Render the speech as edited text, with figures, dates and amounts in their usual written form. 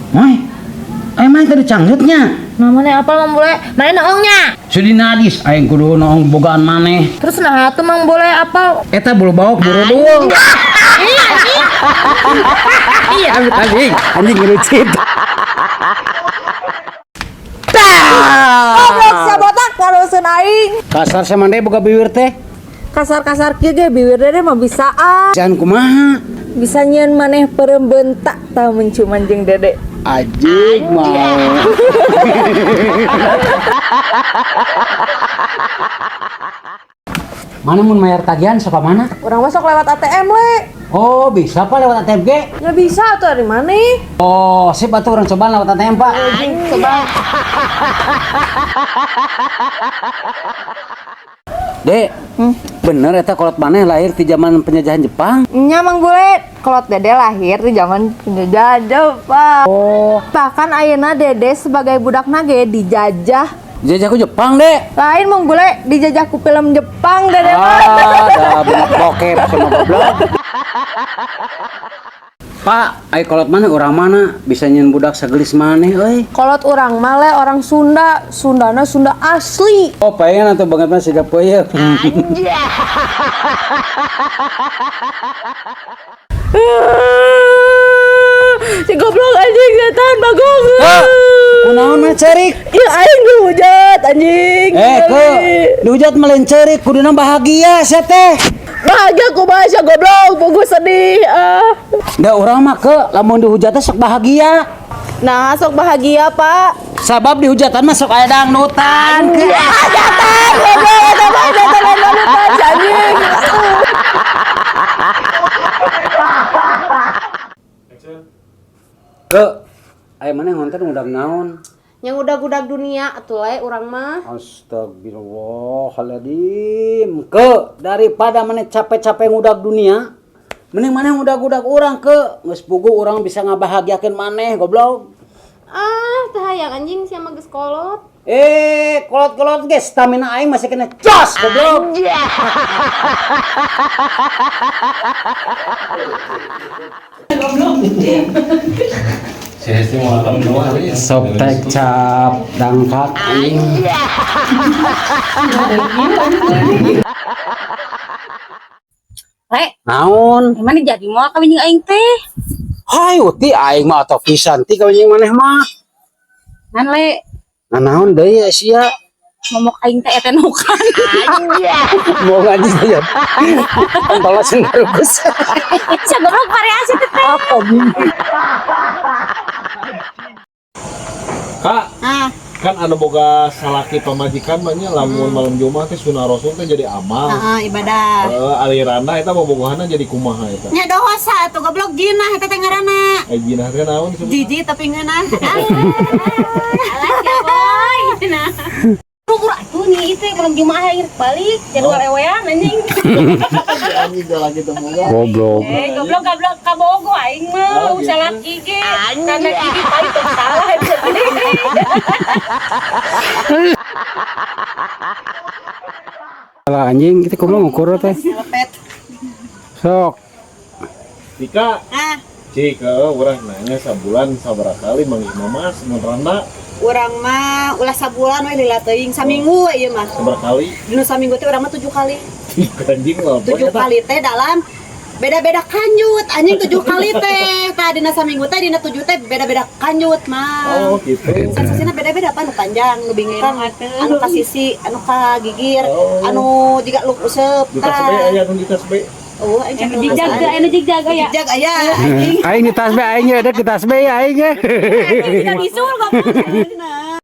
Woi, aing mah tadi cangcutnya. Nah, mana apal Mang Bule? Mana noongnya? Sudi nadis aing kudu noong bogaan maneh. Terus nah atuh Mang Bule apal. Eta bulu bawok burudul. Iya, anjing, anjing ngerucit. Goblok sia botak ngarusun aing. Kasar sama deh boga bibir teh. Kasar-kasar kieu ge bibir dede mah bisaan. Jangan kumaha. Bisa nyieun maneh peureum bentak tah mencuman jeung dede. Anjing mau. Mana mun bayar tagihan sok mana? Urang mah sok lewat ATM le. Oh, bisa Pak lewat ATM ge? Ya bisa tuh dari mana? Oh, sip atuh urang coba lewat ATM, Pak. Coba. Dek, bener eta kolot maneh lahir di zaman penjajahan Jepang? Nya Mang Bule, kolot dede lahir di zaman penjajahan Jepang. Oh, Bahkan ayeuna dede sebagai budak nage dijajah. dijajah ku Jepang, Dek. Lain Mang Bule, dijajah ku film Jepang dede mah. Ah, dah bener bokep sama goblok. Pak, ai kolot mana orang mana bisa nyen budak sagelis maneh euy. Kolot urang mah le orang Sunda, Sundana Sunda asli. Oh, pengen atuh banget mah siga peuyeuk. Si goblok anjing setan bagong. Kunaon mah cerik? Ya aing dihujat anjing. Eh, ke dihujat mah lain cerik, kuduna bahagia sia teh. Bahagia kumaha sia goblok, puguh sedih. Ah. Da urang mah ke lamun dihujat teh sok bahagia. Nah, sok bahagia, Pak. Sabab dihujatan mah sok aya dangdutan. Ke. Hajatan, goblok, eta mah hajatan dangdutan si anjing. Ke, aya maneh ngonten udah naon? Yang udah-udah dunia atuh le urang mah. Astagfirullahaladzim. Ke, daripada maneh capek-capek ngudag dunia, mending maneh ngudag-udag urang ke. Geus puguh urang bisa ngabahagiakeun maneh goblok. Ah, teh hayang anjing sia mah geus kolot. Eh, kolot-kolot ge stamina aing masih kena jos goblok. Sop kecap dangkak anjing. Le, Naon? mana jadi moal kawin jeung aing teh? Hayu ti aing mah atau pisan ti kawin jeung maneh mah. Ngan le, Nah, naon deui ya sia? momok aing teh eta nukan. Mau ngaji ya. Entol sing bagus. Sia goblok variasi teh. Apa gini? Kak, kan anu boga salaki pamajikan mah nya lamun malam Jumat teh sunah Rasul teh jadi amal. Heeh, ibadah. Heeh, aliranna eta bobogohanna jadi kumaha eta? Nya dosa atuh goblok jinah eta teh ngaranna. Ai jinah teh naon disebutna? Jijik tapi ngeunah. Alah sia boy. Nah. Buru atuh nih itu malam Jumat aing rek balik jadwal ewean anjing. Anjing salaki teh boga. Goblok. Eh, goblok goblok kabogo aing mah Oh, gitu. salaki ge. Karena gigi pahit tong salah eta teh. Lah anjing itu kumaha ngukur teh? Lepet. Sok. Dika, Ah, cik, heuh, urang nanya sabulan sabaraha kali manggih mamas mun randa urang mah ulah sabulan we lila teuing saminggu we ieu mah. sabaraha kali? Dinu saminggu teh urang mah 7 kali. Anjing lah, 7 kali teh dalam beda-beda kanjut anjing 7 kali teh. Tah dina saminggu teh dina 7 teh beda-beda kanjut mah. Oh, gitu. Sensasina beda-beda apa anu panjang nu bingkang, anu ka sisi, anu ka gigir, Oh. anu jiga lu useup. Di tas B aya nu di tas B. Oh, aing Anu jigjag teh, anu jigjag aya. Jigjag aya anjing. Aing di tas be aing ya, di tas be aing ya. Tidak bisul goblok.